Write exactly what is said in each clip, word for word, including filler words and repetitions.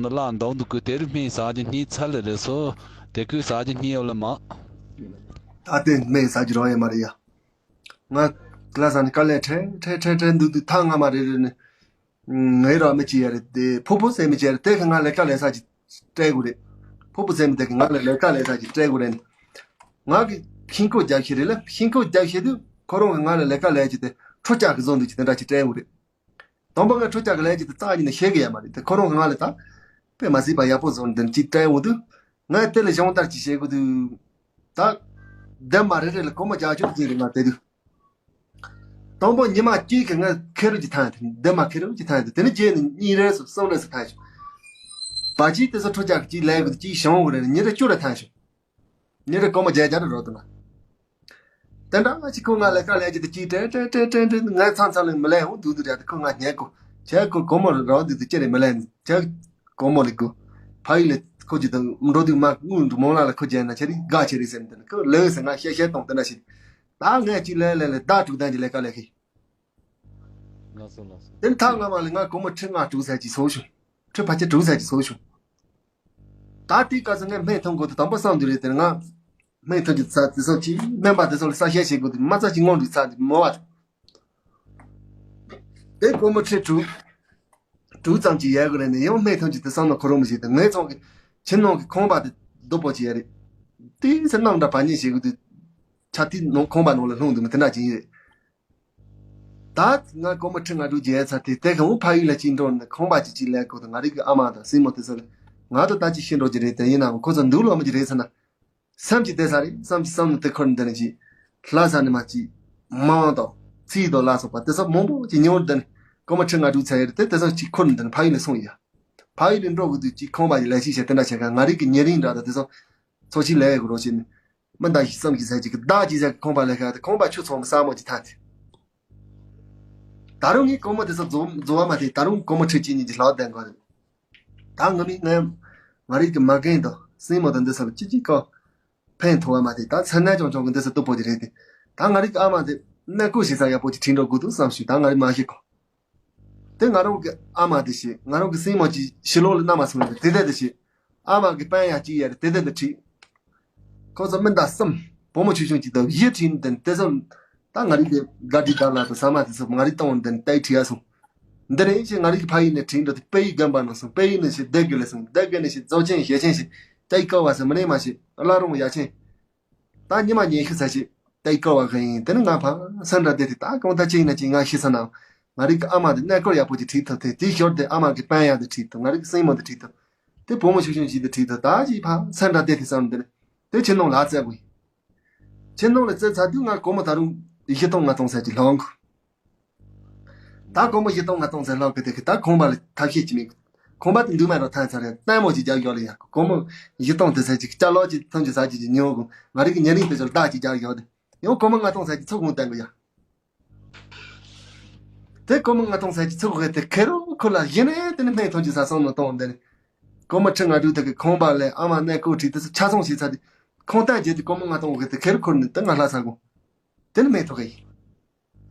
ལ་འདོགས་འདུག་གི། དེ་རིང་སྨན་ཟ་རྒྱུ་སྙིང་ཚ་ལེ་རེད་སོ། དེ་ཁོས་ཟ་རྒྱུ་སྙིང་ཡོད་ལེ་མ། ད་དེ་སྨན་ཟ་རྒྱུ་རང་ཡོད་མ་རེད་ཡ། ང་ཀི་ལ་ས་ནས་དཀའ་ལས་ཁྲལ་ཁྲལ་ཁྲལ་ཁྲལ་འདུག་འདུག་ཐག་ང་མ་རེད་རེད་ནས། ངའི་རོགས་མི་གཅིག་ཡ་རེད་དེ། ཕུ་བོ་ཟེར་མི་གཅིག་ཡ་རེད་དེ། ཁོས་ང་ལས་ཀ་ལས་ས་ཅིག་སྤྲད་དགོས་རེད། ཕུ་བོ་ཟེར་མི་དེ་གིས་ང་ལ་ལས་ཀ་ལས་ས་ཅིག་སྤྲད་དགོས་རེད། ང་གི་ཤིང་ཁོག་རྒྱག་ཤེས་རེད་ལ། ཤིང་ཁོག་རྒྱག་ཤེས་དུས་ཁོ་རང་གིས་ང་ལ་ལས་ཀ་ལས་ཀྱི་དེ་ཁྲོ་ལྕགས་ཀྱི་བཟོ་འདུག་ཅིག་དེ་འདྲ་ཅིག་སྤྲད་དགོས་རེད། དང་པོ་ང་ཁྲོ་ལྕགས་ཀྱི་ལས་ཀྱི་དེ་རྩ་ཉིད་ནས་ཤེས་གི་ཡ་མ་རེད་དེ། ཁོ་རང་གིས་ང་ལ་ད་དཔེ་མ་སྲིད་པ་ཡག་པོ་བཟོ་འདི་ཅིག་སྤྲད་འོང་དུས། ང་དེ་ལ་སྦྱོང་བརྡར་ཅིག་བྱེད་དགོས་དུས། ད་འདི་མ་རེད་རེད་ལ་སྒོར་མོ་བརྒྱད་ཅུ་ཅིག་རེད། ང་དེ་དུས། དང་པོ་ཉི་མ་གཅིག་གི་ང་ཁེ་རུ་གྱི་ཐང་དེ་འདི་མ་ཁེ་རུ་གྱི་ཐང་དེ། དེ་ནི་རྗེས་ནས་གཉིས་རེ་སོ་གསུམ་རེ་སོ་ཐང་ཞིག་བ་ཅིག་དེ་ཚོ་ཁྲོ་ལྕགས་གཅིག་ལས་དགོས་དུས་གཅིག་བྱུང་དགོས་རེད། ཉིན་རེ་བཅུ་རེ་ཐང་ཞིག་ཉིན་རེ་སྒོར་མོ་བརྒྱད་བརྒྱ་རེ་རོགས་དང་། དེ་འདྲ་ཅིག་ཁོས་ང་ལས་ཀ་ལས་ཀྱི་དེ་གཅིག་སྤྲད་སྤྲད་སྤྲད་སྤྲད་སྤྲད། ང་མཚམས་མཚམས་ལ་མི་ལས་འོང་འདུག་འདུག་རེད་དེ། ཁོས་ང་ཉན་གོ། ཁྱེད་ཁོ་སྒོར་མོ་རོགས་འདུག་དེ་ཅི་རེད་མི་ལས་ནི་ཁྱེད་སྒོར་མོ་ལས་དགོས། ཕ་ཡུལ་ལ་ཁོ་ཅིག་དང་འགྲོ་དུས་མ་དངུལ་མང་ལ་ལ་ཁོ་རྒྱལ་ན་ཁྱེད་རིག་དགའ་ཆེ་རེད་ཟེར་ནས། དེ་ནི་ཁོས་ལས་ཟེར་ང་བཤད་བཤད་གཏོང་དེ་འདྲ་ཞིག་ད་ངས་གཅིག་ལས་ལས་ལས་ཟླ་དྲུག་ཐང་གི་ལས་ཀ་ལས་ཤིག་ལགས་སོ་ལགས་སོ། དེ་ཐག་ང་མ་ལ་ང་སྒོར་མོ་ཁྲི་ལྔ་དྲུག་ཙམ་ཅིག་ཚོགས་བྱུང་། ཁྲི་ཕལ་ཆེར་དྲུག་ཙམ་ཅིག་ཚོགས་བྱུང་། ད་དེའི་སྐབས་སུ་ངས་སྨན་འཐུང་དགོས་དུས་དང་པོ་བསམ་དུས་རེད་དེ། ང་སྨན་འཐུང་རྒྱུ་ཚ་དེ་ཚོ་གཅིག་སྨན་པ་དེ་ཚོ་ལ་གསལ་བཤད་བྱེད་དགོས་དུས་མ་རྩ་གཅིག་སྔོན་འགྲོ་ཚ་དེ་མོ་བ་དེ། དེ་སྒོར་མོ་ཁྲི་དྲུག་དྲུག་ཙམ་ཅིག་ཡལ་དགོས་རེད་ནས། ཡང་སྨན་འཐུང་རྒྱུ་དེ་བསམ་ན་ཁོ་རང་མི་ཤེས་དེ། ངའི་ཚང་གི་ཁྱིམ་ནང་གི་ཁང་པ་དེ་རྡོ་པོ་ཅིག་ཡ་རེད། དེའི་ཚེ་གནམ་འདྲ་བ་ཉིད་བྱེད་དགོས་དུས་ཆ་དེ་ནང་ཁང་པ་ནང་ལ་ལྷུང་འདུག་མི་དེ་འདྲ་ཅིག་ཡིན་རེད། ད་ང་སྒོར་མོ་ཁྲི་ལྔ་དྲུག་བརྒྱབ་ཚར་དེ། དེ་གང་བོ་ཕ་ཡུལ་ལ་ཅིག་འགྲོ་ནས་ཁང་པ་ཅིག་ཅིག་ལས་དགོས་དང་། ང་རང་གི་ཨ་མ་དང་སྲིང་མོ་དེ་ཚོ་ལ་ང་དང་ད་ཅིག་ཤི་འགྲོ་རྒྱུ་རེད་དེ། ཡིན་ནའང་ཁོ་ཚོ་འདུག་ལོ་མི་རྒྱུ་རེད་ཟེར་ན། སེམས་ཀྱི་བདེ་ས་རེད་བསམ་གྱི་བསམ་ནས་དེ་ཁུར་འདི་ནས་ཅིག་ལྷ་ས་ནས་མ་ཅིག་མང་དང་ཚིག་དང་ལ་སོགས་པ་དེ་ཚོ་མང་པོ་ཅིག་ཉོ་འདི་ནས་སྒོར་མོ་ཁྲི་ལྔ་དྲུག་ཚར་ཡོད་རེད་དེ། དེ་ཚོ་ཅིག་ཁུར་འདི་ནས་ཕ་ཡུལ་ལ་སོང་ཡ། ཕ་ཡུལ་ལ་འགྲོ་དགོས་དུས་ཅིག་ཁང་པ་ཡི་ལས་ཤིག་བྱས་དེ་འདྲ་བྱས་ཁ། ང་རང་གི་ཉེ་རིང་འདྲ་དང་དེ་ཚོ་ཚོ་ཅིག་ལས་ཡོད་དགོས་རོགས་བྱས་ནས། མི་འདའ་ཞིག་བསམ་གྱི་ཟེར་གྱི་གི་བདག་གཅིག་ཟེར་གྱི་ཁང་པ་ལས་ཁ་དེ་ཁང་པ་ཆུ་ཚང་མི་ས་མོ་གྱི་ཐ་དེ། ད་རུང་ངས་སྒོར་མོ་དེ་ཚོ་རྫོགས་རྫོགས་པ་མ་དེ། ད་རུང་སྒོར་མོ་ཁྲི་གཅིག་གཉིས་ཀྱི་ལྷག་ལྡན་གོ་རེད། ད་ང་མི་ང་ང་རིག་གི་མ་རྒན་དང་སྲིང་མོ་དང་འདི་ཚོ་ལ་ཅི་ཅི་ཀ་ཕན་ཐོགས་པ་མ་དེ། ད་ཚ་ནད་ཅོང་ཅོང་གི་འདི་ཚོ་སྟུག་པོ་དེ་རེད་དེ། ད་ང་རིག་གི་ཨ་མ་དེ་གནས་སྐོར་ཞིག་ས་ཡག་པོ་ཅིག་ཁྲིད་འགྲོ་དགོས་འདུག་བསམ་ཞུ། ད་ང་རིག་མ་ཤེས་གོ། དེ་ང་རང་གི་ཨ་མ་དེ་ཞིག་ང་རང་གི་སྲིང་མོ་ཅིག་ཕྱི་ལོགས་ལ་མནའ་མ་སོང་ཡོད་དེ་དེ་དེ་ཞིག་ཨ་མ་གི་པན་ཡ་གཅིག་ཡ་རེད་དེ་དེ་དེ་ཁྲིད། ཁོ་ཚོ་མི་འདའ་གསུམ་བུ་མོ་ཆུང་ཆུང་གཅིག་དང་བཞི་ཁྲིད་ནས་དེ་ཚོ་ད་ང་རིག་གི་དགའ་སྒྲིག་དར་ལ་དང་ཟ་མ་དེ་ཚོ་ང་རིག་གཏོང་དེ་ནས་ཏའི་ཁྲིད་ཡ་སོང་། འདི་ནས་ཞིག་ང་རིག་གི་ཕ་ཡུལ་ནས་ཁྲིད་འགྲོ་དེ་དཔལ་ཡུལ་དགོན་པ་ནང་སོང་། དཔལ་ཡུལ་ནས་ཞིག་སྡེ་དགེ་ལ་སོང་། སྡེ་དགེ་ནས་ཞིག་རྫོགས་ཆེན་ཞེ་ཆེན་ཞིག་ཏའི་ཀ་བ་ཟེར་མི་ནས་མ་ཞིག་བླ་རུང་ཡ་ཆེན། ད་ཉི་མ་ཉི་ཤུ་ཙམ་ཞིག་ཏའི་ཀ་བ་གི་ཡིན། དེ་ནི་ང་ཕ་སེམས་འདྲ་བདེ་དེ། ད་གང་ལྟར་ཅི་ཡིན་ན་ཅི་ང་ཤི་ས་ན། ང་རིག་གི་ཨ་མ་དེ་གནས་སྐོར་ཡག་པོ་ཅིག་ཁྲིད་ཐུབ་དེ། དེའི་ཞོར་དེ་ཨ་མ་གི་པན་ཡ་དེ་ཁྲིད་ཐུབ། ང་རིག་གི་སྲིང་མོ་དེ་ཁྲིད་ཐུབ། དེ་བུ་མོ་ཆུང་ཆུང་ཞིག་དེ་ཁྲིད་ཐུབ། ད་ཅི་ཕ་སེམས་འདྲ་བདེ་དེ་བསམ་དེ་ནི་དེ་ཁྱིམ་ནང་ལ་བཙལ་དགོས་ཡིན། ཁྱིམ་ནང་ལ་བཙལ་ཚར་དུས་ང་སྒོར་མོ་ད་རུང་བཞི་སྟོང་ལྔ་སྟོང་ཙམ་ཅིག་ལྷག་འགོ། ད་སྒོར་མོ་བཞི་སྟོང་ལྔ་སྟོང་ཙམ་ལྷག་གི་དེ་གི་ད་ཁང་པ་ལ་ཐབས་ཤེས་ཅི་མེད། ཁང་པ་དེ་འདུག་མ་རོགས་ཐང་ཚར་ཡང་ལྟད་མོ་ཅིག་རྒྱག་ཡོད་ལ་ཡ། སྒོར་མོ་བཞི་སྟོང་དེ་ཚད་ཅིག་ཅ་ལག་ཅིག་ཐོན་རྒྱུ་ཟ་རྒྱུ་ཅིག་ཉོ་དགོས། ང་རིག་གི་ཉེ་རིང་དེ་ཚོར་བདག་ཅིག་རྒྱག་ཡོད་དེ། ཡང་སྒོར་མོ་ལྔ་སྟོང་ཙམ་ཅིག་ཚུར་དགོངས་བསྟན་དགོས་ཡ། དེ་སྒོར་མོ་ལྔ་སྟོང་ཙམ་ཅིག་ཚུར་དགོས་དེ་ཁེ་རོ་ཁོ་ལ་གཞི་ནས་དེ་ནི་སྨན་ཐོན་རྒྱུ་ཟ་སོང་ནོ་གཏོང་དེ་ནི། སྒོར་མོ་ཁྲི་ལྔ་དྲུག་དེ་གི་ཁང་པ་ལས་ཨ་མ་གནས་སྐོར་ཁྲིད་དེ་ཚོ་ཆ་ཚང་བྱས་ཚར་དེ། ཁང་སྟོང་བརྒྱབ་དེ་སྒོར་མོ་ལྔ་སྟོང་དགོས་དེ་ཁེ་རོ་ཁོ་ནི་དེ་ང་ལྷ་ས་དགོས། དེ་ནི་སྨན་ཐོན་གི་ཡིན།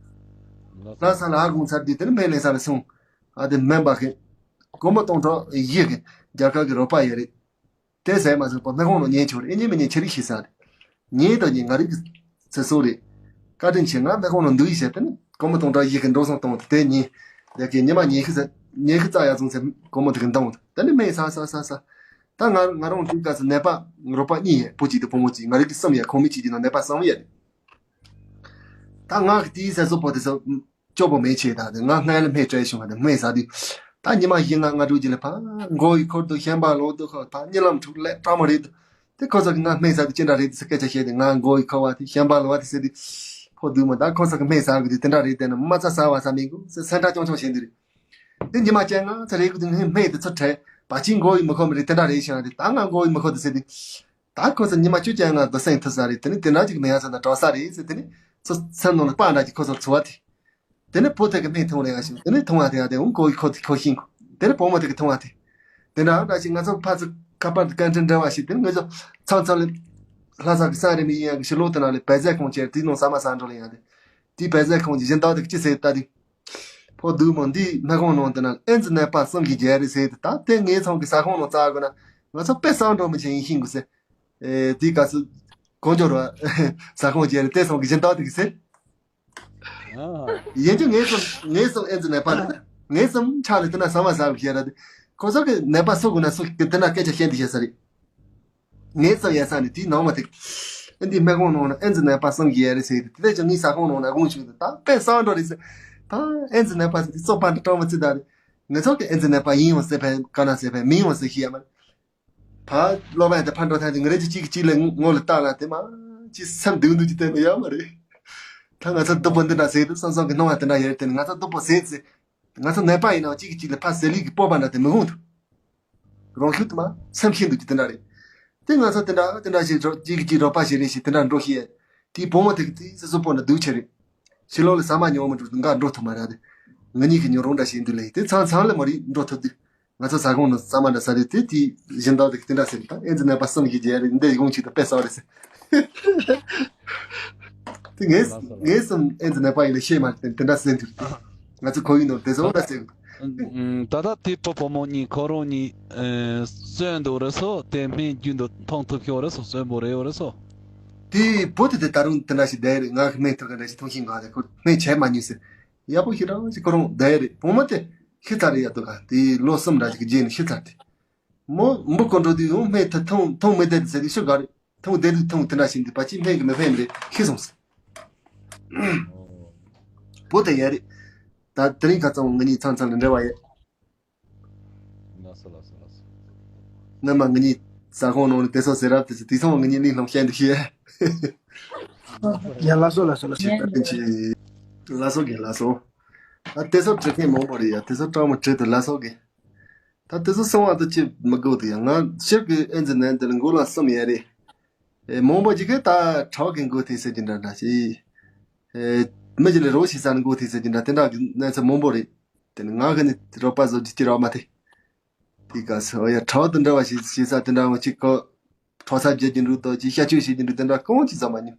ལྷ་ས་ལ་ཨ་དགོངས་ཚར་དུས་དེ་ནི་སྨན་ལེན་ས་ལ་སོང་། ཨ་དེ་སྨན་པ་གི་སྒོར་མོ་སྟོང་ཕྲག་བཞི་གི་རྒྱ་གར་གི་རོགས་པ་ཡོད་རེད། དེ་ཟེར་མ་ཟེར་པ་སྨན་ཁང་ནང་ཉན་ཆོག་རེད། ཨེ་ཉན་མི་ཉན་ཁྱེད་རིགས་ཤེས་ས་རེད། ཉན་དང་ཉན་ང་རིག་གི་ཚེ་སྲོག་རེད། བཀའ་དྲིན་ཆེ། ང་སྨན་ཁང་ནང་འདུག་ཡིན་ཟེར་དེ་ནི་སྒོར་མོ་སྟོང་ཕྲག་བཞི་གི་འགྲོ་སོང་གཏོང་དེ་དེ་ཉན། རྒྱ་གི་ཉི་མ་ཉི་ཤུ་ཙམ་ཉི་ཤུ་རྩ་ཡར་སོང་ཚེ་སྒོར་མོ་དེ་གི་འདང་དེ་ནི་སྨན་ཟ་ཟ་ཟ་ཟ། ད་ང་ང་རང་དེའི་སྐབས་སུ་ནད་པ་རོགས་པ་གཉིས་ཡོད། བུ་གཅིག་དང་བུ་མོ་གཅིག་ང་རིག་གི་གསུམ་ཡོད། ཁོང་མི་གཅིག་གི་ནང་ནད་པ་གསུམ་ཡོད། ད་ང་གི་དེའི་ཟས་བཟོ་པོ་དེ་ཚོ་སྐྱོ་པོ་མེད་ཆེ། ད་དེ་ང་སྔན་ལ་སྨན་སྤྲད་བྱུང་བ་དེ་སྨན་ཟ་དུས། ད་ཉི་མ་བཞི་ལྔ་ལྔ་དྲུག་ཅིག་ལ་ཕ་མགོ་ཡི་འཁོར་འདུག་ཞེན་པ་ལོག་འདུག་ཁོ་ད་གཉིད་ལམ་འཁྲུག་ལས་སྐྲག་མོ་རེད་འདུག་དེ་ཁོ་ཚོ་གི་ང་སྨན་ཟ་དུས་ཅི་འདྲ་རེད་དེ་སྐད་ཆ་བཤད་དེ། ང་མགོ་ཡི་འཁོར་བ་དེ་ཞེན་པ་ལོག་བ་དེ་ཟེར་དུས། ཕོ་འདུག་མོ་ད་ཁོ་ཚོ་གི་སྨན་ཟ་དགོས་དུས་དེ་འདྲ་རེད་དེ་ན་མ་ཚ་ཟ་བ་ཟ་མི་དགོས་ཟེར་སེམས་ཁྲལ་ཅུང་ཆུང་བྱེད་འདུག་རེད། དེ་ཉི་མ་བཅོ་ལྔ་ཚེ་རེ་གི་དུས་ངས་སྨན་དེ་ཚོ་ཁྲལ་བ་ཅིག་མགོ་ཡི་མི་འཁོར་མི་རེད། དེ་འདྲ་རེད་ཤག་རེད། ད་ང་མགོ་ཡི་མི་འཁོར་དུ་ཟེར་དུས། ད་ཁོ་ཚོ་ཉི་མ་བཅུ་བཅོ་ལྔ་དུ་སེང་ཐུབ་ས་རེད། དེ་ནི་དེ་འདྲ་ཅིག་མེད་ཡ་ཚ་ན་གྲོགས་ས་རེད་ཟེར། དེ་ནི་ཚོ་སེམས་ནང་ལ་དཔའ་འདྲ་ཅིག་ཁོ་ཚོར་ཚོར་བ་དེ། དེ་ནི་བུ་དེ་གི་སྨན་འཐུང་རེ་ཡ་ཞིག་དེ་ནི་འཐུང་བ་དེ་ཡ་དེ་འུ་མགོ་ཡི་ཁོ་དེ་ཁོ་ཤིང་གོ། དེ་ནི་བུ་མོ་དེ་གི་འཐུང་བ་དེ། དེ་འདྲ་འདྲ་ཞིག་ང་ཚོ་ཕ་ཚོ་ཁ་པར་དུ་བཀའ་འཕྲིན་འབྲེལ་བ་ཞིག་དེ་ནི་ང་ཚོ་མཚམས་མཚམས་ལ་ལྷ་ས་གི་ས་རེ་མི་ཡིན་ཡ་གི་ཕྱི་ལོགས་དེ་ན་ལས་བལ་ཟས་ཁང་ཅེར་དེའི་ནང་ཟ་མ་ཟ་འགྲོ་ལ་ཡ་དེ། དེའི་བལ་ཟས་ཁང་གི་སྦྱིན་བདག་དེ་གི་ཅི་ཟེར་ལྟ་དུས། ཕོ་བདུད་མོ་འདི་སྨན་ཁང་ནང་དེ་ན་ཨེ་ཙི་ནད་པ་གསུམ་གྱི་རྒྱལ་རེད་ཟེར་དེ། ད་དེ་ངའི་ཚང་གི་ཟ་ཁང་ནང་བཙལ་དགོས་ན་ང་ཚོ་དཔེ་གསང་གྲོགས་མི་ཆེན་ཡིན་ཤིང་དགོས་ཟེར། ཨེ་དེའི་སྐབས་སུ་གང་འབྱོར་བ་ཟ་ཁང་རྒྱལ་རེད་དེ་ཚང་གི་སྦྱིན་བདག་དེ་གི་ཟེར། ཡིན་རྒྱུ་ངེས་སམ་ངེས་སམ་ཨེ་ཙི་ནད་པ་རེད། ངེས་སམ་ཆགས་ལ་དེ་ན་ཟ་མ་ཟ་བའི་ཤེས་ར་དེ། ཁོ་ཚོ་གི་ནད་པ་སུ་དགོས་ན་སུ་གི་དེ་ན་སྐད་ཆ་བཤད་འདི་བཤད་ས་རེད། ངའི་རྩ་ཡ་ས་ནས་དེའི་ནང་མ་ཐེག་ཨ་འདི་སྨན་ཁང་ནང་ན་ཨེ་ཙི་ནད་པ་གསུམ་གྱི་ཡ་རེད་ཟེར་གི་དེ་ལས་ཀྱང་ངའི་ཟ་ཁང་ནང་ན་དགོངས་ཞུ་དེ་ད་དཔེ་གསང་འགྲོ་རེད་ཟེར། ད་ཨེ་ཙི་ནད་པ་ཟེར་དེ་བཙོག་པ་འདྲ་སྤྲང་མ་ཙི་ད་རེད། ངེད་ཚོ་གི་ཨེ་ཙི་ནད་པ་ཡིན་ཡང་ཟེར་ཕན་ག་ན་ཟེར་ཕན་མིན་ཡང་ཟེར་ཤི་ཡ་མ་རེད། ཕ་སློབ་མ་དེ་ཕ་འགྲོ་ཐང་དེ་ངེད་རེ་གཅིག་གཅིག་ལ་ངོ་ལ་བལྟ་ན་དེ་མ་ཅི་སེམས་སྡུག་འདུག་ཅི་བསྟན་ཡ་མ་རེད། ད་ང་ཚོ་སྡུག་པོ་འདི་འདྲ་ཟེར་དུས་སང་སང་གི་སྣང་བ་དེ་འདྲ་ཡོད་དེ་ང་ཚོ་སྡུག་པོ་ཟེར་ཟེར། ང་ཚོ་ནད་པ་ཡིན་ནའང་གཅིག་གིས་གཅིག་ལ་ཕར་ཟེར་ལུགས་ཀྱི་སྤོབས་པ་འདྲ་དེ་མི་འོང་དུ། རང་ཤུགས་དུ་མ་སེམས་ཤིན་ཏུ་ཀྱི་དེ་འདྲ་རེད། དེ་ང་ཚོ་དེ་འདྲ་དེ་འདྲ་ཞིག་འགྲོ་གཅིག་གིས་གཅིག་རོགས་པ་བྱེད་རེས་ཞིག་དེ་འདྲ་འགྲོ་ཤེས། དེའི་བུ་མོ་དེ་གི་དེ་སོ་སོ་པོ་ན་སྡུག་ཆེ་རེད། ཕྱི་ལོགས་ལ་ཟ་མ་ཉོ་མི་འགྲོ་འགའ་འགྲོ་ཐུབ་མ་རེད་དེ། ང་གཉིས་ཀྱི་ཉོ་རོགས་འདྲ་བྱེད་འདུག་ལས་དེ་ཚང་ཚང་ལ་མ་རེད་འགྲོ་ཐུབ་དུས། ང་ཚོ་ཟ་ཁང་ནང་ཟ་མ་འདྲ་ཟ་རེད་དེ་དེའི་སྦྱིན་བདག་དེ་གི་དེ་འདྲ་ཟེར་ད་ཨེ་ཙི་ནད་པ་གསུམ་གྱི་རྒྱལ་རེད་འདི་ཡོང་ཆེད་དུ་དཔེ་ཟ་བ་རེད་ཟེར། དེ་ངས་ངས་སམ་ཨེ་ཙི་ནད་པ་ཡིན་ལ་ཤེས་མ་རེད་དེ་འདྲ་ཟེར་འདུག་ང་ཚོ་ཁོ་ཡིན་ནོ་དེ་ཚོ་འདྲ་ཟེར། ད་ལྟ་དེ་ཕོ་བུ་མོ་གཉིས་ཁོ་རང་གཉིས་གསོན་འདུག་རེད་སོ། དེ་སྨན་རྒྱུན་དུ་འཐུང་ཐུབ་ཤོག་རེད་སོ། གསོན་པོ་རེད་ཡོད་རེད་སོ། དེ་བུ་དེ་དེ་ད་རུང་དེ་འདྲ་ཞིག་བསྡད་རེད། ང་གི་སྨན་ཐུག་ག་འདྲ་ཞིག་འཐུང་ཤིང་གང་རེད། ཁོ་སྨན་བྱས་མ་མྱོང་ཟེར། ཡག་པོ་ཞིག་རང་ཞིག་ཁོ་རང་བསྡད་རེད། བུ་མོ་དེ་ཤི་ཚར་རེད། ཡག་ཏུ་ག་དེ་ལོ་གསུམ་འདྲ་ཞིག་གི་རྗེས་ནས་ཤི་ཚར་དེ། མོ་འབུ་ཀོ་འགྲོ་དུས་ཡང་སྨན་ཐུག་འཐུང་འཐུང་མི་བསྡད་ཟེར་དུས་ཤི་ག་རེད། ཐུང་བསྡད་དུས་ཐུང་དེ་འདྲ་ཞིག་འདུག་པ་ཅི་སྨན་གི་མི་ཕན་རེད་ཤི་སོང་ཟེར། བུ་དེ་ཡ་རེད། ད་དེ་རིང་ཁ་ཚང་ང་གཉིས་ཚང་ཚང་ལ་འབྲེལ་བ་ཡོད། ལགས་སོ་ལགས་སོ་ལགས་སོ། སྔོན་མ་ང་གཉིས་ཟ་ཁང་ནང་ནས་དེ་ཚོ་ཟེར་རབས་དེ་ཚོ་དེ་ཚོ་ང་གཉིས་གླིང་ལྷམ་བཤད་འདུག་ཤེས། ཡ་ལགས་སོ་ལགས་སོ་ལགས་སོ། ཞེས་བཀའ་དྲིན་ཆེ། ལགས་སོ་རྒན་ལགས་སོ། ད་དེ་ཚོ་བྲི་མཁན་མང་པོ་རེད་ཡ། དེ་ཚོ་སྤྲང་མོ་བྲིས་དུ་ལགས་སོ་རྒན། ད་དེ་ཚོ་གསང་བ་དུ་ཅི་མི་དགོས་དུ་ཡ། ང་ཕྱིར་གི་ཨེ་ཙི་ནད་འདི་ལ་མགོ་ལ་གསུམ་ཡ་རེད། ཨེ་མང་པོ་ཅིག་གིས་ད་གྲོགས་ཀྱི་མགོ་ཐེ་ཟེར་གྱི་འདྲ་འདྲ་ཞིག་ཨེ་མི་གཞན་ལ་རོགས་བྱེད་ས་ནི་མགོ་ཐེ་ཟེར་གྱི་འདྲ་དེ་འདྲ་གི་གནས་ཚུལ་མང་པོ་རེད། དེ་ནི་ང་གི་ནི་རོགས་པ་བཟོ་རྒྱུ་ཅི་རོགས་མ་ཐེ། དེ་ག་སོ་ཡ་གྲོགས་དང་འདྲ་བ་ཞིག་བྱེད་ས་དེ་འདྲ་བ་ཅིག་གོ། གྲོགས་ས་བརྗེད་ཀྱི་འདུག་དོ་ཅིག་བཤད་སྤྱོད་བྱེད་ཀྱི་འདུག་དེ་འདྲ་གང་ཅི་ཙམ་མ་མྱོང་།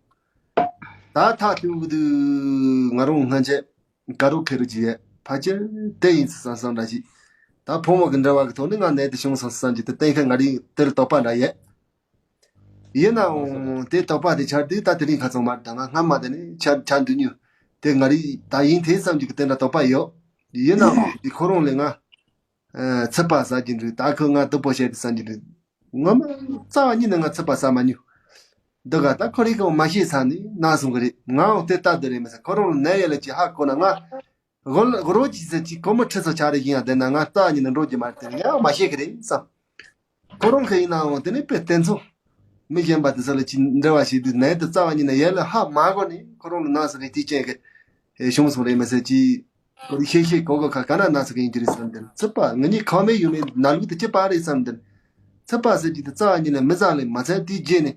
ད་ཐག་ཐུག་གི་འདུག་ང་རང་སྔོན་ཆད་དགའ་རོགས་ཁེ་རུ་ཅི་ཡས་ཕལ་ཆེར་དེ་ཡིན་ཙི་བསམ་བསམ་འདྲ་ཞིག་ད་ཕོ་མོ་གི་འབྲེལ་བ་གི་ཐོག་ནས་ང་ནད་དེ་བྱུང་སོང་བསམ་གྱི་དེ་གཏན་འཁེལ་ང་རིང་དེར་དོགས་པ་འདྲ་ཡས། ཡིན་ནའང་དེ་དོགས་པ་དེ་ཆར་དུས་ད་དེ་རིང་ཁ་ཚང་མར་ད་ང་སྔ་མ་དེ་ནས་ཆར་ཆར་འདུག་ཉུ། དེ་ང་རིང་ད་ཡིན་དེ་བསམ་གྱི་གི་དེ་འདྲ་དོགས་པ་ཡོད། ཡིན་ནའང་དེ་ཁོ་རང་ལས་ང་ཚིག་པ་ཟ་གྱི་འདུག་ད་ཁོ་ང་སྡུག་པོ་བྱས་ཏེ་བསམ་གྱི་འདུག་ངོ་མ་རྩ་བ་ཉིད་ནས་ང་ཚིག་པ་ཟ་མ་མྱོང་། འདི་ག་ད་ཁོ་རིག་གི་མ་ཤེས་ས་ནས་ན་སོང་གི་རེད། ངའང་དེ་ལྟ་འདི་རེད་མི་ཟ། ཁོ་རང་ལ་ནད་ཡོད་ལ་ཅི་ཧ་གོ་ན་ང་གོ་ལ་གོ་རོ་ཅི་ཟེར་ཅི་གོ་མོ་ཁྲི་ཚོ་ཆ་རེ་ཡིན་ཡང་བསྡད་ན་ང་རྩ་བ་ཉིད་ནས་འགྲོ་རྒྱུ་མ་རེད། དེ་ངའང་མ་ཤེས་གི་རེད་བསམ། ཁོ་རང་གི་ཡིན་ནའང་དེ་ནས་དཔེ་བསྟན་ཚོ། མི་གཞན་པ་དེ་ཚོ་ལ་ཅི་འབྲེལ་བ་བྱེད་དུས་ནད་དེ་རྩ་བ་ཉིད་ནས་ཡོད་ལ་ཧ་མ་གོ་ནས་ཁོ་རང་ལ་ན་སོང་གི་དེ་ཅན་གི་ཨེ་བྱུང་སོང་རེད་མི་ཟེར་ཅི། ཁོ་རང་ཤེས་ཤེས་གོ་གོ་ཁ་ག་ན་ན་སོང་གི་ཡིན་གྱི་རེད་བསམ་དེ་ཚིག་པ་ང་གཉིས་ཁ་མེད་ཡུལ་མེད་ན་ལུགས་དེ་ཅི་པ་རེད་བསམ་དེ། ཚིག་པ་ཟེར་གྱི་དེ་རྩ་བ་ཉིད་ནས་མི་ཟ་ལས་མ་ཚད་དེའི་རྗེས་ནས་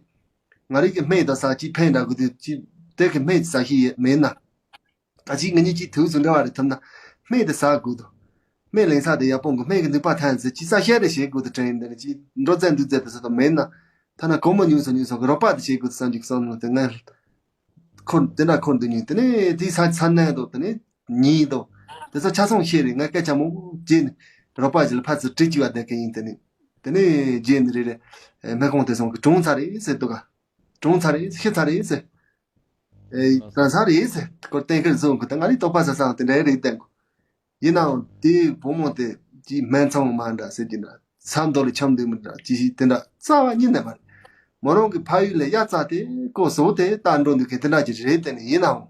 ང་རིག་གི་སྨན་དང་ཟ་ཅི་ཕན་འདྲ་གི་དུས་ཅི་དེ་གི་སྨན་ཟ་ཤེས་ཡོད་མེད་ན། ད་ཅིག་ང་གཉིས་ཀྱིས་དུས་སུ་འབྲེལ་བ་རེ་ཐུབ་ན་སྨན་དེ་ཟ་དགོས་དོ། སྨན་ལེན་ས་དེ་ཡག་པོ་དགོས། སྨན་གྱི་ནུས་པ་ཐོན་ཚེ་ཅི་ས་བཤད་རེ་བྱེད་དགོས་དོ་དྲན་འདི་ནི་ཅི་འགྲོ་བཙན་འདུག་བཙན་དུ་ཟ་དོ་མེད་ན། ཐ་ན་གོ་མོ་ཉུང་སོ་ཉུང་སོ་གི་རོགས་པ་དེ་བྱེད་དགོས་དོ་བསམ་གྱི་བསམ་ནོ་དེ་ངས་འཁོར་དེ་འདྲ་འཁོར་འདུག་ཉིན་དེ་ནས་དེའི་ས་ས་ནས་དོ་དེ་ནས་ཉིན་དོ། དེ་ཚོ་ཆ་ཚང་ཤེས་རེད། ངས་སྐད་ཆ་མང་པོ་བརྗེད་ནས་རོགས་པ་ཞིག་ལ་ཕར་ཚུར་དྲི་བཅུག་པ་བསྡད་མཁན་ཡིན། དེ་ནས་དེ་ནས་བརྗེད་ནས་རེ་རེ་སྨན་ཁང་དེ་ཚོ་གི་གྲོངས་ཚར་རེད་ཟེར་འདུག་ག་གྲོངས་ཚར་རེད་ཤི་ཚར་རེད་ཟེར། ཨེ་གང་ཚར་རེད་ཟེར་ཁོ་གཏན་འཁེལ་བཟོ་གི་ད་ང་རིག་དོགས་པ་ཟ་སང་དེ་འདྲ་རེད་བསྟན་གོ། ཡིན་ནའང་དེའི་བུ་མོ་དེ་ཀྱི་སྨན་ཚང་མ་འདྲ་ཟེར་གྱི་འདྲ་མཚམས་འདོ་ལ་འཆམ་འདུག་མི་འདྲ་ཅི་ཞིག་དེ་འདྲ་རྩ་བ་ཉིད་ནས་མ་རེད། མོ་རང་གི་ཕ་ཡུལ་ལ་གཡའ་རྩ་དེ་ཀོ་བཟོ་དེ་ལྟ་འགྲོ་འདུག་མཁན་དེ་འདྲ་ཅིག་རེད། དེ་ནི་ཡིན་ནའང་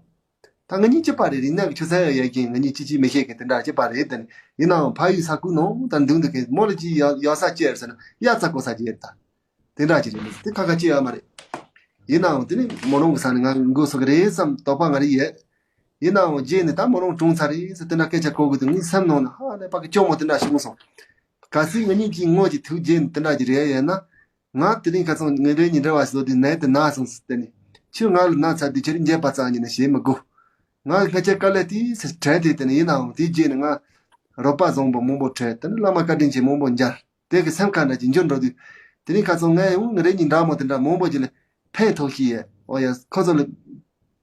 ད་ང་གཉིས་གཅིག་པ་རེད། རིག་གནས་ཀྱི་ཆུ་ཚད་ཡོད་ཡོད་ཀྱིན་ང་གཉིས་གཅིག་གཅིག་མི་ཤེས་མཁན་དེ་འདྲ་གཅིག་པ་རེད། དེ་ནི་ཡིན་ནའང་ཕ་ཡུལ་ས་ཁུལ་ནང་ད་འདུག་འདུག་མཁན་མོ་ལ་ཅི་ཡག་ཡག་ས་ཅི་ཡོད་ཟེར་ན་གཡའ་རྩ་ཀོ་ས་ཅི་ཡོད་ད། དེ་འདྲ་ཅིག་རེད་མི་དེ་ཁ་ཁ་ཅི་ཡོད་མ་རེད། ཡིན་ནའང་དེ་ནི་མོ་རང་གི་ས་ནས་ང་འགོ་སོ་གི་རེད་བསམ་དོགས་པ་ང་རེ་ཡོད། ཡིན་ནའང་རྗེས་ནས་ད་མོ་རང་གྲོངས་ཚར་རེད་ཟེར་དེ་འདྲ་སྐད་ཆ་གོ་གི་འདུག་ངའི་སེམས་ནང་ན་ཧ་ལས་པ་གི་སྐྱོ་མོ་དེ་འདྲ་བྱུང་སོང་། གལ་སྲིད་ང་གཉིས་ཀྱིས་དངོས་ཀྱི་ཐུགས་རྗེ་ནས་དེ་འདྲ་ཅིག་རེད་ཡོད་ན། ང་དེ་རིང་ཁ་སང་ངའི་རེ་གཉིས་འབྲེལ་བ་ཞིག་བཟོ་དུས་ནད་དེ་ན་སོང་ཟེར་དེ་ནི་ཁྱོད་ང་ལ་ན་ཚར་དུས་ཁྱེད་རང་འཇེབས་པ་ཙམ་ཡིན་ན་བྱེད་མི་དགོས། ང་སྔ་ཆད་དཀའ་ལས་དེ་ཟེར་དྲན་དེ་དེ་ནི་ཡིན་ནའང་དེའི་རྗེས་ནས་ང་རོགས་པ་བཟང་པོ་མང་པོ་འཕྲད་དེ་ནི་བླ་མ་བཀའ་དྲིན་ཆེ་མང་པོ་མཇལ། དེ་གི་སེམས་ཁ་འདྲ་ཅིག་འགྱུར་འགྲོ་དུས། དེ་རིང་ཁ་སང་ངས་ཡང་ངའི་རེ་གཉིས་འདྲ་མོ་དེ་འདྲ་མང་པོ་ཅིག་ལ་ཕན་ཐོགས་ཤི་ཡས། ཨོ་ཡ་ཁོ་ཚོ་ལ་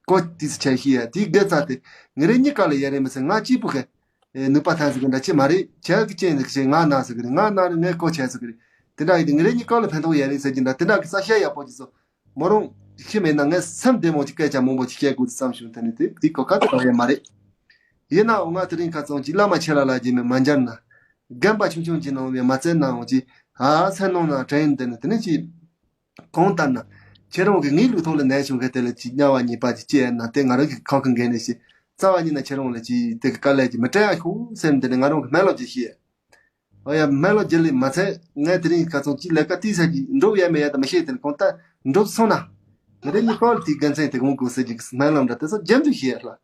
གོ་དུས་སུ་ཆད་ཤི་ཡས་དེའི་དགེ་རྩ་དེ་ངའི་རེ་གཉིས་ཀ་ལ་ཡ་རེ་མི་ཚེ་ང་གཅིག་པུ་གི་ ནུས་པ་ཐོན་ཟེར་གི་འདྲ་ཅི་མ་རེད། ཁྱེད་ཀྱི་ཅན་ཟེར་གི་རེད། ང་ན་ཟེར་གི་རེད། ང་ན་རེད། ངས་གོ་ཆེན་ཟེར་གི་རེད། དེ་འདྲ་ཡིན་དུས་ངེད་རེ་གཉིས་ཀ་ལ་ཕན་ཐོགས་ཡོད་རེད་ཟེར་གྱི་འདྲ། དེ་འདྲ་གི་ས་བཤད་ཡག་པོ་ཅིག་སོ། མོ་རང་ཤི་མེད་ན་ངས་སེམས་བདེ་མོ་ཅིག་སྐད་ཆ་མང་པོ་ཅིག་བཤད་དགོས་ཙམ་བྱུང་། དེ་ནི་དེ་དེ་གོ་སྐབས་དེ་ག་ཡོད་མ་རེད། ཡིན་ནའང་ང་དེ་རིང་ཁ་ཚང་ཅིག་བླ་མ་ཁྱེད་ལ་ལ་རྒྱུ་མེད་མ་འབྱར་ན། རྒན་པ་ཆུང་ཆུང་ཅིག་ནང་བའི་མ་བཙལ་ནའང་ཅིག་ཨ་སེམས་ནང་ན་དྲན་དེ་ནི་དེ་ནི་ཅིག་གང་ལྟར་ན། ཁྱེད་རང་གིས་ངའི་ལུས་ཐོག་ལ་ནད་བྱུང་མཁན་དེ་ལ་ཅིག་དམྱལ་བ་ཉེས་པ་ཅིག་སྐྱེས་ན་དེ་ང་རང་གི་ཁ་ཁ་འགན་ནས་ཤེས། རྩ་བ་ཉིད་ནས་ཁྱེད་རང་ལ་ཅིག་དེ་གི་དཀའ་ལས་ཅིག་མི་སྤྲད་ཨ་ཤོག་སེམས་དེ་ནས་ང་རང་གི་སྨོན་ལམ་ཅིག་བྱས། ཨོ་ཡ་སྨོན་ལམ་བརྒྱུད་ལས་མ་ཚད་ངས་དེ་རིང་ཁ་ཚང་ཅིག་ལས་ཀ་དེའི་ས་ཅིག་འགྲུབ་ཡ་མེད་ཡ་ད་མི་ཤེས། དེ་ནས་གང་ལྟར་འགྲུབ་སོང་ན། ངས་དེ་ནི་ཀོལ་དེའི་དགེ་མཚན་དེ་གོང་དགོས་ཟེར་གྱི་སྨོན་ལམ་འདྲ་དེ་ཚོ་རྒྱབ་འཇུག་བྱས་ལ།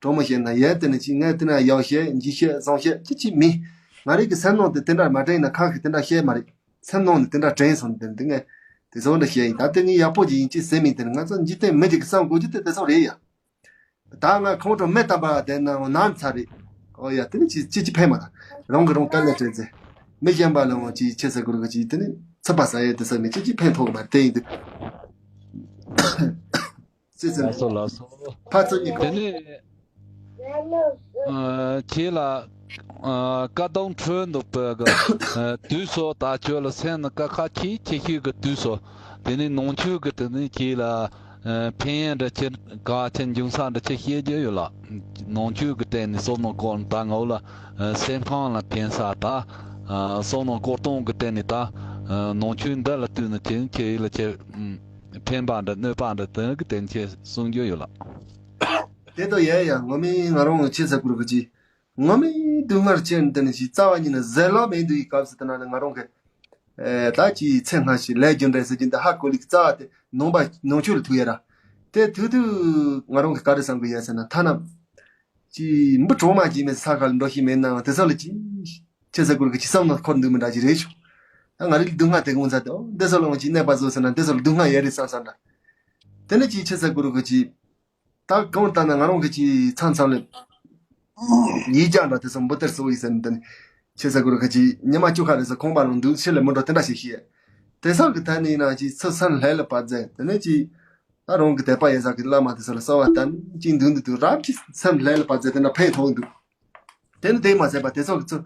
གྲོགས་མོ་བཤད་ན་ཡས་དེ་ནི་ཅིག་ངས་དེ་ན་ཡག་བཤད་འཇིགས་བཤད་བཟང་བཤད་ཅི་ཅི་མིན། ང་རང་གི་སེམས་ནང་དེ་དེ་འདྲ་མ་དྲན་ན་ཁ་གི་དེ་འདྲ་བཤད་མ་རེད། སེམས་ནང་ནས་དེ་འདྲ་དྲན་སོང་དེ་འདི་ངས་དེ་ཚོ་འདྲ་བཤད་ཡིན། ད་དེ་ངས་ཡག་པོ་ཅིག་ཡིན་ཅི་ཟེར་མིན་དེ་ནི་ང་ཚོ་འཇིག་རྟེན་མི་གཅིག་གི་བསམ་དགོས་རྒྱུ་དེ་དེ་ཚོ་རེད་ཡ། ད་ང་ཁོང་ཁྲོ་མེ་བཏང་པ་དེ་ན་ནམ་ཚ་རེད། ཨོ་ཡ་དེ་ནི་ཅི་ཅི་ཅི་ཕན་མ་ད། རང་གི་རང་དཀའ་ལས་སྤྲད་ཚེ། མི་གཞན་པ་ལ་འོང་ཅི་ཆེ་ས་གུར་གི་ཅི་དེ་ནི་ཚ་པ་ཟ་ཡས་དེ་ས་མི་ཅི་ཅི་ཕན་ཐོགས་མ་རེད་དེ་ཡིན་དུས། ཅི་ཟེར་ན། ལགས་སོ་ལགས་སོ། ཕར་ཚུར་གཉིས་ཀ། དེ་ནས་ཨ་ཁྱེད་ལ་ཨ་བཀའ་གདམས་འཕྲོ་འདུག་པའི་གི་ཨ་དུས་སོ་ད་ཁྱོད་ལ་སེམས་ནི་དཀའ་ཁག་ཆེ་ཆེ་ཤོས་ཀྱི་དུས་སོ། དེ་ནས་ནང་ཆོས་ཀྱི་དེ་ནས་ཁྱེད་ལ་ཨ་ཕན་ཡོན་འདྲ་ཆེ་ག་ཆེ་འབྱུང་ས་འདྲ་ཆེ་བཤད་རྒྱུ་ཡོད་ལ། ནང་ཆོས་ཀྱི་སྟེང་ནས་བསམ་མནོ་བསྐོར་ད་ངའོ་ལ་ཨ་སེམས་ཁམས་ལ་ཕན་ས་ད་ཨ་བསམ་མནོ་བསྐོར་སྟངས་ཀྱི་སྟེང་ནས་ད་ཨ་ནང་ཆོས་འདི་ལ་ལྟོས་ནས་ཁྱེད་ཁྱེད་ལ་ཁྱེད་ཕན་པ་འདྲ་གནོད་པ་འདྲ་དེ་གི་སྟེང་ཁྱེད་གསུང་རྒྱུ་ཡོད་ལ། དེ་ལྟ་ཡ་ཡ་ངོ་མའི་ང་རང་ཆེ་ས་གུར་གི་ཅི། ངོ་མའི་སྡུག་བསྔལ་ཅན་དེ་ནི་ཞིག་རྩ་བ་ཉིད་ནས་ཟད་ལོག་མེད་འདུག་ཡི་སྐབས་སུ་དེ་ན་ནི་ང་རང་གི་ཨེ་ད་ཅི་ཚེ་སྔ་ཕྱི་ལས་རྒྱུ་འབྲས་ཟེར་རྒྱུ་འདི་ཧ་གོ་ལིག་རྩ་བ་དེ་ནང་པ་ནང་ཆོས་ལ་ཐུག་ཡ་ར། དེ་ཐུག་དུས་ང་རང་གི་ག་རེ་བསམ་གི་ཡ་ཟེར་ན་ཐ་ན་ཅི་འབུ་གྲོག་མ་ཅི་མེད་ས་ཁ་ལ་འགྲོ་ཤེས་མེད་ནའང་དེ་ཚོ་ལ་ཅི་ཆེ་ས་གུར་གི་ཅི་བསམ་ན་འཁོར་འདུག་མི་འདྲ་ཅི་རེད་ཤོག་ད་ང་རིག་སྡུག་བསྔལ་དེ་གོང་ཚ་དེ་འོ་འདི་ཚོ་ལ་འོང་ཅི་གནས་པ་བཟོ་ཟེར་ན་འདི་ཚོ་ལ་སྡུག་བསྔལ་ཡ་རེད་བསམ་བསམ་འདྲ། དེ་ནི་ཅི་ཆེ་ས་གུར་གི་ཅི། ད་གང་ལྟར་ན་ང་རང་གི་ཅི་མཚམས་མཚམས་ལ་ཡིག་རྒྱག་འདྲ་དེ་ཚོ་འབུ་ཏིར་སོ་ཡིག་ཟེར་ནས་དེ་ནི་ཆེ་ས་གུར་གི་ཅི་ཉི་མ་བཅུ་ཁ་རེ་ས་ཁོང་པ་རང་འདུག་ཕྱི་ལ་མི་འགྲོ་དེ་འདྲ་ཞིག་ཤེས། དེ་ཚོ་གི་ཐད་ནས་ཡིན་ན་ཅི་ཚུར་སེམས་ལྷོད་ལ་བབས་ཟེར་དེ་ནི་ཅི་ད་རང་གི་དད་པ་ཡོད་ས་གི་བླ་མ་དེ་ཚོ་ལ་གསོལ་བ་བཏབ་ཅིག་འདུག་འདུག་དུས་རབ་ཅིག་སེམས་ལྷོད་ལ་བབས་ཟེར་དེ་འདྲ་ཕན་ཐོགས་འདུག་དེ་ནི་དེ་མ་ཟད་པ་དེ་ཚོ་གི་ཚུར་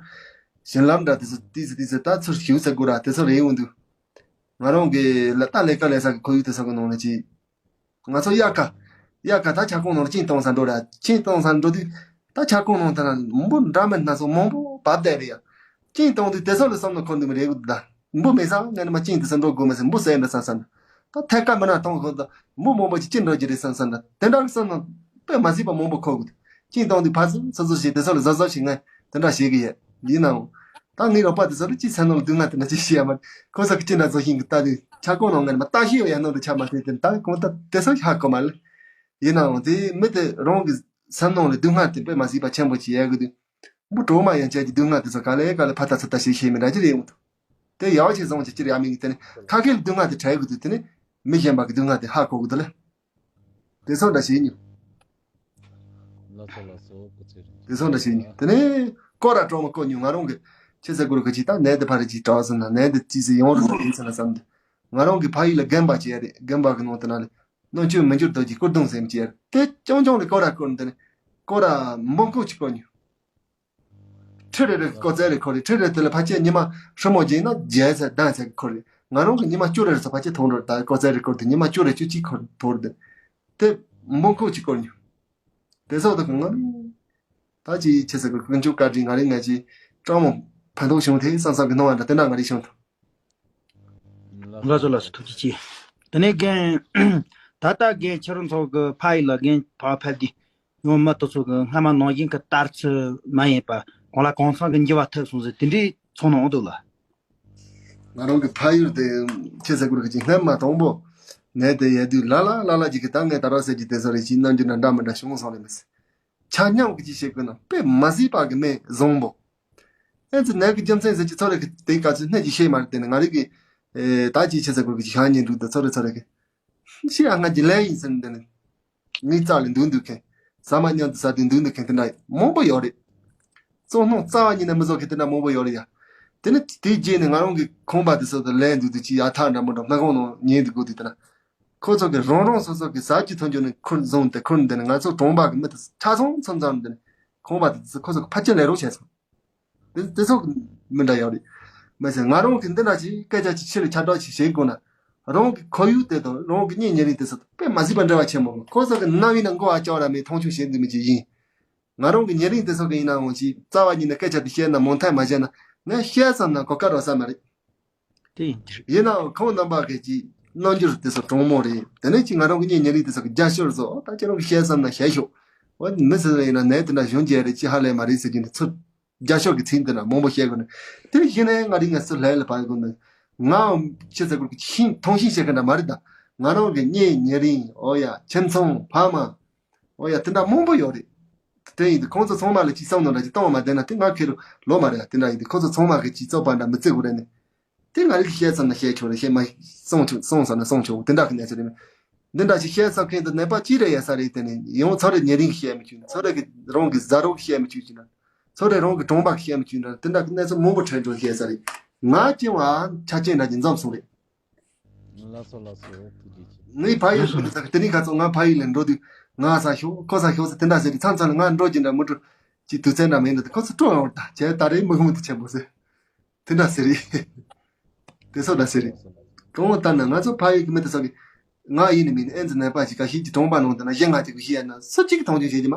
བྱིན་རླབས་འདྲ་དེ་ཚོ་ཏི་ཙི་ཏི་ཙི་ད་ཚུར་ཞུ་ས་གུར་ར་དེ་ཚོ་རེད་འོང་འདུག་ང་རང་གི་ལ་ད་ལས་ཀ་ལས་ས་གི་ཁོར་ཡུག་དེ་ཚོ་གི་ནང་ལ་ཅི། ང་ཚོ་དབྱར་ཁ། དབྱར་ཁ་ད་ཁྱབ་ཁོངས་ནང་ལ་ཅིན་གཏོང་ས་འགྲོ་ར། ཅིན་གཏོང་ས་འགྲོ་དུས། ད་ཁྱབ་ཁོངས་ནང་ད་ན་འབུ་འདྲ་མིན་སྣ་ཚོགས་མང་པོ་བབས་བསྡད་རེད་ཡ། ཅིན་གཏོང་དུས་དེ་ཚོ་ལ་བསམ་བློ་འཁོར་འདུག་མི་རེད་གི་འདུག་ད། འབུ་མེད་ས་ང་ནི་མ་ཅིན་དེ་ཚོ་འགྲོ་དགོས་མ་ཟེར་འབུ་ཟས་འདྲ་བསམ་བསམ་ན། ད་ཐད་ཀར་མི་ན་གཏོང་དགོས་ད། འབུ་མང་པོ་ཅིག་ཅིན་འགྲོ་རྒྱུ་རེད་བསམ་བསམ་ན། དེ་འདྲ་གི་བསམ་ན། དཔེ་མ་སྲིད་པ་མང་པོ་འཁོར་གི་འདུག་ཅིན་གཏོང་དུས་ཕར་ཚུར་ཚུར་ཚུར་བྱས་དེ་ཚོ་ལ་གཟབ་གཟབ་བྱས་ངས་དེ་འདྲ་བྱེད་གི་ཡོད། ཡིན་ནའང་། ད་ངའི་རོགས་པ་དེ་ཚོ་ལ་ཅི་ཚ་ནང་ལ་སྡུག་བསྔལ་དེ་འདྲ་ཅི་ཤེས་ཡ་མ་རེད། ཁོ་ཚོ་གི་ཅི་འདྲ་བཟོ་བཞིན་གི་ལྟ་དུས་ཆ་ཀོང་ནང་ངས་མ་ལྟ་ཤེས་ཡོད་ཡ་ནང་དུ་ཆ་མ་ཐེ་དེ་ད་གོང་ད་དེ་ཚོ་ཧ་གོ་མ་ལེ། ཡིན་ནའང་དེ་མི་དེ་རང་གི་སེམས་ནང་ལ་སྡུག་བསྔལ་དེ་དཔེ་མ་སྲིད་པ་ཆེན་པོ་ཅིག་ཡོད་གི་དུས། འབུ་གྲོག་མ་ཡང་བཅས་ཀྱི་སྡུག་བསྔལ་དེ་ཚོ་ག་ལེ་ག་ལེ་ཕ་ད་ཚ་ད་ཤེས་ཤེས་མི་འདྲ་ཅི་རེད་འོང་དུ། དེ་ཡག་ཆེ་བཟང་ཆེ་ཅི་རེད་ཡ་མིན་གི་དེ་ནི་ཁ་སྐད་ལ་སྡུག་བསྔལ་དེ་འཕྲད་གི་དུས་དེ་ནི་མི་གཞན་པ་གི་སྡུག་བསྔལ་དེ་ཧ་གོ་གི་འདུག་ལེ། དེ་ཚོ་འདྲ་བྱེད་ཉིན། ལགས་སོ་ལགས་སོ་སྐུ་ཚེ་རིང་། དེ་ཚོ་འདྲ་བྱེད་ཉིན། དེ་ནས་སྐོར་ར་གྲོགས་མོ་སྐོར་ཉིན་ང་རང་གི་ཆེ་ས་གུར་གི་ཅིག་ད་ནད་དེ་ཕ་རི་ཅིག་དྲག་སོང་ན་ནད་དེ་ཅི་ཟེར་ཡོང་རུ་ཡིན་ཟེར་ན་བསམ་དུས། ང་རང་གི་ཕ་ཡུལ་ལ་དགོན་པ་ཅིག་ཡོད་རེད། དགོན་པ་གི་ནང་དེ་ན་ལས་སྣང་ཆོས་མི་འགྱུར་རྡོ་རྗེ་སྐུ་གདུང་ཟེར་མི་ཅིག་ཡོད་རེད། དེ་ཅུང་ཅུང་ལས་སྐོར་ར་སྐོར་ནས་དེ་ནས་སྐོར་ར་འབུམ་སྐོར་ཅིག་སྐོར་ཉིན། ཁྲི་རེ་རེ་སྐོར་ཚད་རེ་འཁོར་རེ། ཁྲི་རེ་དེ་ལ་ཕལ་ཆེར་ཉི་མ་ཧྲིལ་མོ་བརྒྱབ་ན་བརྒྱད་ཚད་བདུན་ཚད་ཀྱི་འཁོར་རེ། ང་རང་གི་ཉི་མ་བཅུ་རེ་རེ་ཚོ་ཕལ་ཆེར་ཐོང་འགྲོ་རེ། ད་སྐོར་ཚད་རེ་སྐོར་དུས་ཉི་མ་བཅུ་རེ་བཅུ་གཅིག་འཁོར་ཐོར་དེ། དེ་འབུམ་ཁུག་ཅིག་སྐོར་ཉོ། དེ་སོགས་དུ་གང་ང་ད་ཅི་ཆེ་ས་གི་ཀུན་སྤྱོད་བཀའ་དྲིན་ང་རེ་ང་ཅི་ཀྲང་མོ་ཕན་ཐོགས་བྱུང་དེ་བསམ་བསམ་གི་སྣང་བ་འདྲ་དེ་འདྲ་ང་རེ་བྱུང་ཐུབ། ལགས་སོ་ལགས་སོ་ཐུགས་རྗེ་ཆེ། དེ་ནས་རྒན། ད་ལྟ་རྒན་ཁྱེད་རང་ཚོ་གི་ཕ་ཡུལ་ལ་རྒན་ཕ་ཕལ་དེ། ཡང་མི་དེ་ཚོ་གི་སྔ་མ་ནང་བཞིན་གི་ལྟར་ཚུལ་མ་ཡིན་པ་གང་ལ་གང་འཚམ་གི་འགྱུར་བ་ཐེབས་སོང་ཟེར་དེ་འདྲའི་ཚོར་སྣང་འདུག་ལ། ང་རང་གི་ཕ་ཡུལ་དེ་ཆེ་ས་གུར་གི་ཅིག་སྔན་མ་དང་པོ་ནས་དེ་ཡལ་དུས་ལ་ལ་ལ་ལ་ཅིག་གི་ད་ངས་ད་ར་ཟེར་གྱི་དེ་ཚོ་རེ་ཅིག་རྣམ་འགྱུར་འདྲ་འདྲ་མི་འདྲ་བྱུང་སོང་རེད་མི་སྲིད། ཆ་སྙོམས་ཀྱི་ཅིག་བྱེད་དགོས་ན་དཔེ་མ་སྲིད་པ་གི་མེ་བཟང་པོ། ཨེ་ཙི་ནད་ཀྱི་རྒྱུ་མཚན་ཟེར་གྱི་ཚོ་རེ་གི་དེ་ག་ཚོད་སྣེ་ཅིག་ཤེས་མ་རེད། དེ་ནི་ང་རེ་གི་ད་ཅིག་ཆེ་ས་གུར་གི་ཅིག་ཤ་ཉེ་འདུག་ད་ཚོ་རེ་ཚོ་རེ་གི་ཤི་ཡ་ང་ཅི་ལས་ཡིན་ཟེར་ནས་དེ་ནི། མིག་རྩ་ལས་འདུག་འདུག་མཁན། ཟ་མ་མཉམ་དུ་ཟ་དུས་འདུག་འདུག་མཁན་དེ་འདྲ་མང་པོ་ཡོད་རེད། བཙོང་སྣང་རྩ་བ་ཉིད་ནས་མི་བཟོ་མཁན་དེ་འདྲ་མང་པོ་ཡོད་རེད་ཡ། དེ་ནི་དེའི་རྗེས་ནས་ང་རང་གི་ཁང་པ་དེ་ཚོ་དུ་ལེན་འདུག་དུས་ཅི་ཡ་ཐག་འདྲ་མོ་འདྲ་སྨན་ཁང་ནང་ཉལ་འདུག་དགོས་དུས་དེ་ན། ཁོ་ཚོ་གི་རང་རང་སོ་སོ་གི་ཟ་རྒྱུ་འཐུང་རྒྱུ་ནི་ཁུར་བཟུང་སྟེ་ཁུར་འདི་ནི་ང་ཚོ་གྲོང་པ་གི་མི་དེ་ཆ་ཚང་མཚམས་མཚམས་འདི་ནི་ ཁང་པ་དེ་ཚོ་ཁོ་ཚོ་ཕལ་ཆེར་ལས་རོགས་བྱས་སོང་། དེ་དེ་ཚོ་མི་འདྲ་ཡོད་རེད། མི་ཚེ་ང་རང་གི་འདི་འདྲ་ཅིག་སྐད་ཆ་ཅིག་ཕྱི་ལ་ཁྱབ་བསྒྲགས་ཅིག་བྱེད་དགོས་ན། རང་གི་ཁོར་ཡུག་དེ་དང་རང་གི་གཉེན་ཉེ་རིང་དེ་ཚོ་དཔེ་མ་སྲིད་པ་འབྲེལ་བ་ཆེན་པོ། ཁོ་ཚོ་གི་རྣ་བའི་ནང་མགོ་བ་ཅོག་ར་མེད། མཐོང་ཆུང་བྱེད་འདི་མི་ཅིག་ཡིན། ང་རང་གི་ཉེ་རིང་དེ་ཚོ་གི་ཡིན་ནའང་ཅིག་རྩ་བ་ཉིད་ནས་སྐད་ཆ་དེ་བཤད་ན་མོ་མཐའ་མ་བཤད་ན་ངས་བཤད་བསམ་ན་གོ་སྐབས་རག་ས་མ་རེད། དེ་ཡིན་གྱི་རེད། ཡིན་ནའང་ཁོང་རྣམ་པ་གི་ཅིག་རྣམ་འགྱུར་དེ་ཚོ་དྲང་མོ་རེད། དེ་ནས་ཅིག་ང་རང་གི་གཉེན་ཉེ་རིང་དེ་ཚོ་གི་རྒྱབ་སྐྱོར་བཟོ་ད་ཁྱེད་རང་གི་བཤད་བསམ་ན་བཤད་ཤོག་འོ་མི་ཟེར་ཡིན་ན་ནས་དེ་འདྲ་གཞོན་སྐྱེས་རེད་ཅི་ཧ་ལས་མ་རེད་ཟེར་གྱི་འདི་ཚོ། རྒྱབ་སྐྱོར་གྱི་ཚིག་འདི་ན་མང་པོ་བཤད་དགོས་ནས། དེ་བཞིན་ནས་ང་རིག་ངལ་སུ་ལྷད་ལ་བར་དགོས་ནས། ང་ཅི་ཟེར་དགོས་ཀྱི་ཤིང་མཐོང་ཤིང་བཤད་མཁན་འདྲ་མ་རེད་ད། ང་རང་གི་གཉེན་ཉེ་རིང་འོ་ཡ་ཁྱིམ་ཚང་ཕ་མ། འོ་ཡ་དེ་འདྲ་མང་པོ་ཡོད་རེད། དེ་ཡིན་དུས་ཁོང་ཚོ་ཚང་མ་ལ་ཅིག་བསམ་བློ་འདྲ་ཅིག་གཏོང་བ་མ་བསྡད་ན་དེ་ང་ཁེ་རུ་ལོ་མ་རེད་ཡ། དེ་འདྲ་ཡིན་དུས་ཁོང་ཚོ་ཚང་མ་གི་ཅིག་བཙོག་པ་འདྲ་མི་བརྩི་དགོས་རེད་ནས། དེ་ང་རིག་བཤད་ཚར་ན་བཤད་ཆོག་རེད། བཤད་མ་སོང་ཆོག་སོང་ཚར་ན་སོང་ཆོག་དེ་འདྲ་གི་གནས་ཚུལ་རེད། འདི་འདྲ་ཞིག་བཤད་ཚར་མཁན་དུ་ནད་པ་ཅི་རེད་ཡ་ས་རེད། དེ་ནས་ཡང་ཚོ་རེ་ཉེ་རིང་གི་བཤད་མི་ཆུག་ཚོ་རེ་གི་རང་གི་བཟའ་རོགས་གི་བཤད་མི་ཆུག་ཅིག་ན། ཚོ་རེ་རང་གི་གྲོང་པ་གི་བཤད་མི་ཆུག་ན། དེ་འདྲ་གི་གནས་ཚུལ་མང་པོ་འཕྲད་འགྲོ་བཤད་ས་རེད། ང་ཅི་བ་ཆ་ཅན་འདྲ་གི་འཛོམས་སོང་རེད། ལགས་སོ་ལགས་སོ་ཐུགས་རྗེ་ཆེ། ངའི་ཕ་ཡུལ་ལ་འགྲོ་ས་གི་དེ་རིང་ཁ་ཚོ་ང་ཕ་ཡུལ་ལ་འགྲོ་དུས་ང་ས་ཤོག་ཁོ་ས་ཤོག་ཟེར་དེ་འདྲ་ཟེར་རེད། མཚམས་མཚམས་ལ་ང་འགྲོ་གི་འདྲ་མི་འགྲོ་ཅིག་དུས་ཚོད་འདྲ་མེད་འགྲོ་དུས་ཁོ་ཚོ་སྤྲོ་ཡོང་ད་བྱས་ད་རེས་མི་ཧུ་མི་དུ་ཆེན་པོ་ཟེར། དེ་འདྲ་ཟེར་རེད། དེ་ཚོ་འདྲ་ཟེར་རེད། གང་ལྟར་ན་ང་ཚོ་ཕ་ཡུལ་གྱི་མི་དེ་ཚོ་གི་ང་ཡིན་ནི་མིན་ཨེ་ཙི་ནད་པ་ཞིག་ག་ཤེད་ཀྱི་གྲོང་པ་ནང་དུ་ན་གཞན་ང་ཅིག་གི་ཤེས་ཡ་ན་སུ་གཅིག་གི་མཐོང་ཆུང་བྱེད་ཀྱི་མ།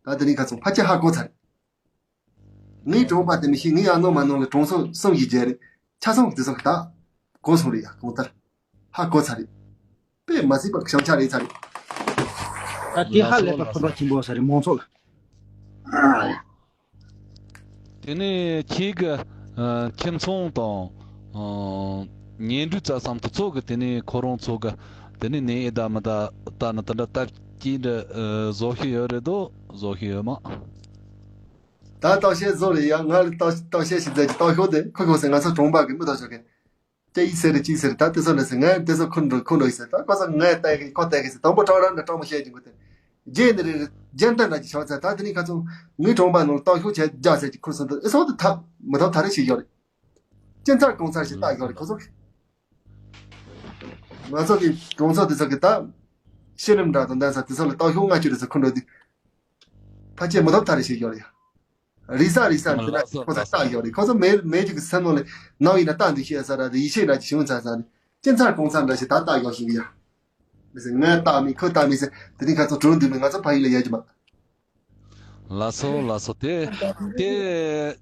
ད་དེ་རིང་ཁ་ཚོང་ཕལ་ཆེར་ཧ་གོ་ཚར་རེད། ངའི་གྲོང་པ་དེ་མི་ཤེས། ངའི་ཨ་ནོ་མ་ནོ་ལ་གྲོང་ཚོ་གསུམ་ཞིག་བརྒྱད་རེད། ཆ་ཚང་གི་དེ་ཚོ་གི་ད་གོ་སོང་རེད་ཡ། གང་ལྟར་ཧ་གོ་ཚར་རེད། དཔེ་མ་སྲིད་པ་གི་བྱང་ཆ་རེད་ཚར་རེད། ད་དེ་ཧ་ལས་པ་ཕན་ཐོགས་ཆེན་པོ་ས་རེད་མང་ཚོགས་ལ། དེ་ནས་ཁྱེད་ཀྱི་ཨ་ཁྱིམ་ཚང་དང་ཨ་ཉེ་འབྲེལ་བྱ་བསམ་དུ་ཚོགས་ཀྱི་དེ་ནས་ཁོ་རང་ཚོ་གི་དེ་ནས་ནད་ཨེ་ད་མི་ད་ལྟ་ན་དེ་འདྲ་སྟབས་ཀྱིས་འདྲ་ཨ་བཟོ་ཤེས་ཡོད་རེད་དོ་བཟོ་ཤེས་ཡོད་མ། ད་བརྟག་དཔྱད་བཟོ་རེད་ཡ། ང་ལ་བརྟག་བརྟག་དཔྱད་ཞིག་མཛད་ཀྱི་བརྟག་ཤོག་དེ་ཁོ་ཁོ་ཟེར་ང་ཚོ་གྲོང་པ་གི་མི་ཐོག་ཆོག་གི་ཅི་ཡིས་ཟེར་རེད་ཅི་ཟེར་ད་དེ་ཚོ་འདྲ་ཟེར་ངས་དེ་ཚོ་ཁུར་འགྲོ་ཁུར་འགྲོ་ཡིས་ཟེར་ད་ཁོ་ཚོ་ངས་བལྟས་གི་ཁོ་བལྟས་གི་ཟེར་དང་པོ་ཁྲག་ར་འདྲ་སྤྲང་མོ་བཤད་ཀྱི་འགོ་དེ། རྗེས་ནི་རེད་རྗེས་འདྲ་འདྲ་ཅིག་ཆགས་ཚར་ད་དེ་ནི་ཁ་ཚོ་ངའི་གྲོང་པ་ནང་ལ་བརྟག་ཤོག་བྱས་རྒྱག་ཟེར་གྱི་ཁུར་སོང་དུ་ཨེ་སོང་དུ་ཐབས་མི་ཐོབ་ད་རེ་ཞིག་ཡོད་རེད། སྐྱིན་ཚར་གང་ཚར་ཞིག་བལྟ་ཡོད་རེད་ཁོ་ཚོ་གི་ང་ཚོ་གི་གྲོང་ཚོ་དེ་ཚོ་གི་ད་ཤི་རིམ་འདྲ་དང་ལྡན་ས་དེ་ཚོ་ལ་བརྟག་ཤོག་ལྔ་བཅུ་རེ་ཚོ་ཁུར་འགྲོ་དུས་ཕལ་ཆེར་མི་ཐོབ་ད་རེ་ཞིག་ཡོད་རེད་ཡ། རེས་གཟའ་རེས་གཟའ་འདི་ལ་ལགས་སོ་ཁོ་ཚ་ལགས་སོ། བལྟ་ཡོད་རེད། ཁོ་ཚོ་མེད་མེད་ཅིག་གི་སེམས་ནང་ལ་ནམ་ཡིན་ན་བལྟ་འདི་ཤེས་ས་ར་རེ་ཡིད་ཆེས་འདྲ་ཅིག་བྱུང་ཚར་ས་རེད། སྐྱིན་ཚར་གང་ཚར་འདྲ་ཞིག་ད་བལྟ་ཡོད་ཞིག་ཡ། མི་ཟེར་ངས་བལྟ་མི་ཁོས་བལྟ་མི་ཟེར་དེ་རིང་ཁ་ཚོ་གྲོང་འདི་མི་ང་ཚོ་ཕ་ཡུལ་ལ་ཡལ་གྱི་མ། ལགས་སོ་ལགས་སོ། དེ་དེ།